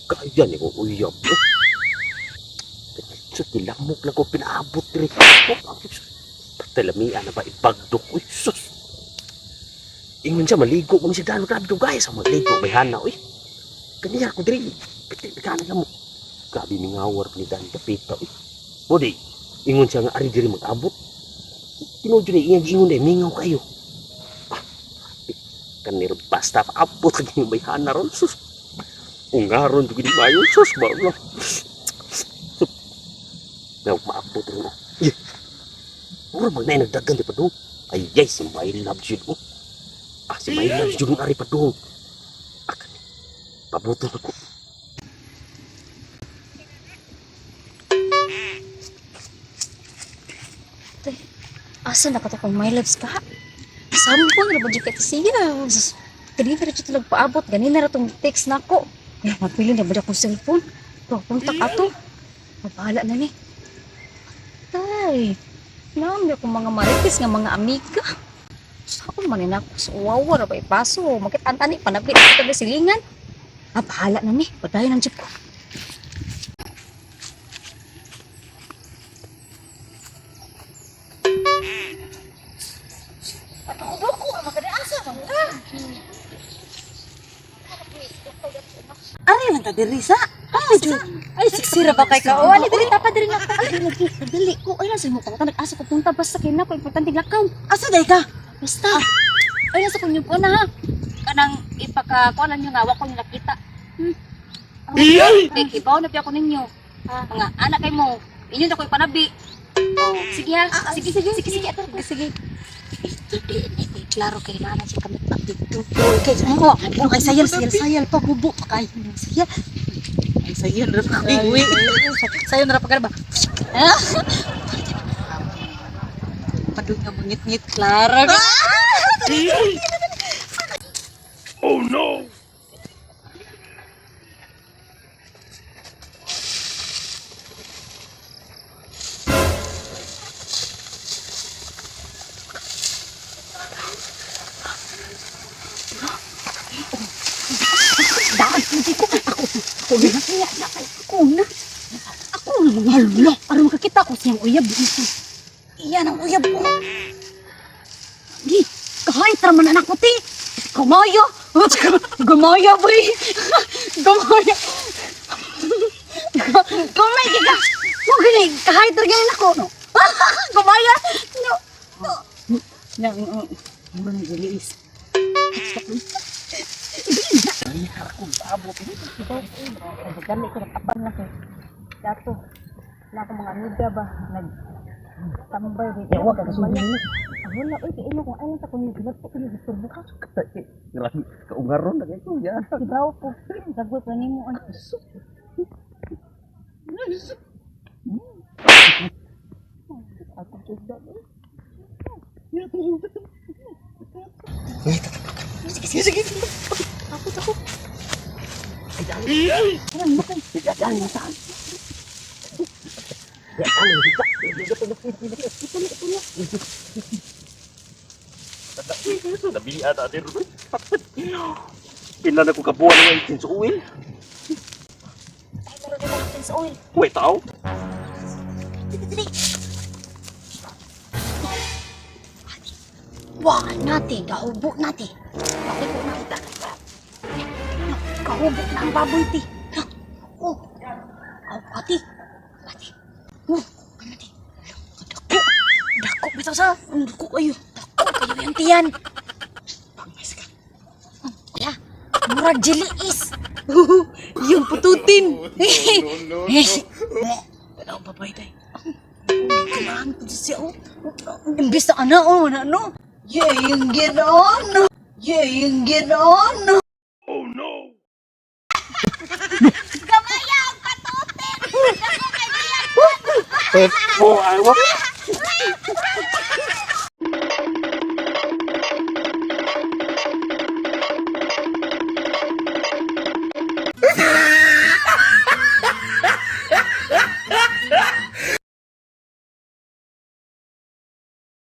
Kaya ni ko uyab. Sa tilamok lang ko pinaabot diri. Patalamian na ba ibagdok. Uy, sus. Ingon siya, maligo mo siya dano. Grabe dugay sa maligo. May hana, uy. Kaniya ko diri. Piti, bigana lang mo. Grabe mingawar ni Dan Kapita, uy. Bodi, ingon siya nga ari diri mag-abot. Tinuod yun eh, iyang ingon eh, mingaw kayo. Ah, kanir basta abot lagi yung may hana ron. Sus. Ungaron jud gini mayo sus ba. Now, maabot ron. Oh. Yeah. Mura mag na nagdagan di pa dong. Ay, ay, si My Love jud oh. Ah, si My Love jud ang ari pa dong. Ah, kani. Pabuto na ko. Asa na ka to kung my loves ka? Sampon ra ba jud ka siya? Sus, ganina ra jud tulog paabot, ganina ra tong text nako. Ay, mapili na ba akong cellphone? Bro, kontak ato. Mabahala na ni. Tay, naam akong mga marites nga mga amiga. Saan man ni nako sa uwawa ra ba ipaso? Makit-antani panapit sa taga silingan. Ah, bahala na ni. Padayon ang jeep ko. Ari man ta diri sa. Ay, jud. Ay, siksira ba kay ka? Oh, Ali, dali tapa diri nga. Dali lagi. Dali ko. Ay, nasa mo pangutan nag-asa ko punta basta kay nako importante lakaw. Asa day ka? Basta. Ay, nasa kunyong ko na ha. Kanang ipakakuanan nyo nga, wa ko nyo nakita. Hmm. Kay kibaw na piya ko ninyo. Mga anak kay mo, inyo na ko ipanabi. Oh, sige ha. Sige, sige, sige, sige. Ato, sige. Hindi, hindi. Klaro kay nana siya kami pa dito. Kay mo, mo kay sayal sayal sayal pa gubo pa kay. Sayal. Ay sayal ra pa kay. Uy. Sayal ra pa ka ba? Padung nga mangit-ngit klaro. Oh no! Daan, hindi ko. Ako, ako na. Ako na. Ako na mga hala. Aron makakita ko siyang uyab. Iyan ang uyab ko. Di, kahit raman anak ko, ti. Gamaya. Gamaya, boy. Gamaya. Gamay, ka. Mo gani, kahit ra ganyan ako, no. Gamaya. No. No. Ya, mura na giliis. Dali ko nakapan na kay. Dato. Na ako mga amiga ba nag tambay di. Yawa ka kasundin mo. Ah, wala oy kay imo kung ayon sa kunyong gilag ko kunyong disturbo ka. Grabe, kaungaron na kayo. Ya. Kibaw ko. Sagot pa nimo ay. Sige, sige. Ako ako. Ay, dali. Dali, saan? Nabiya natin rin. Pila na ko kabuan ng 18 sa oil. Ay, meron din ako sa oil. Uy, tao. Dali, dali. Wah, nati, kahubo nati. Bakit ko nakita? Kahubo na ang baboy ti. Oh, oh, ati. Ati. Oh, ano ti? Dako. Dako bitaw sa. Dako kayo. Dako kayo yung tiyan. Pangmas ka. Oh, ya. Murag jiliis. Yung pututin. No, no, no. Wala akong babay day. Kailangan ko siya oh. Imbis na ana oh, na no. Yeah, yung ginoon. Yeah, yung ginoon. Oh no! Gamaya ang patutin. Oh, ay, wak.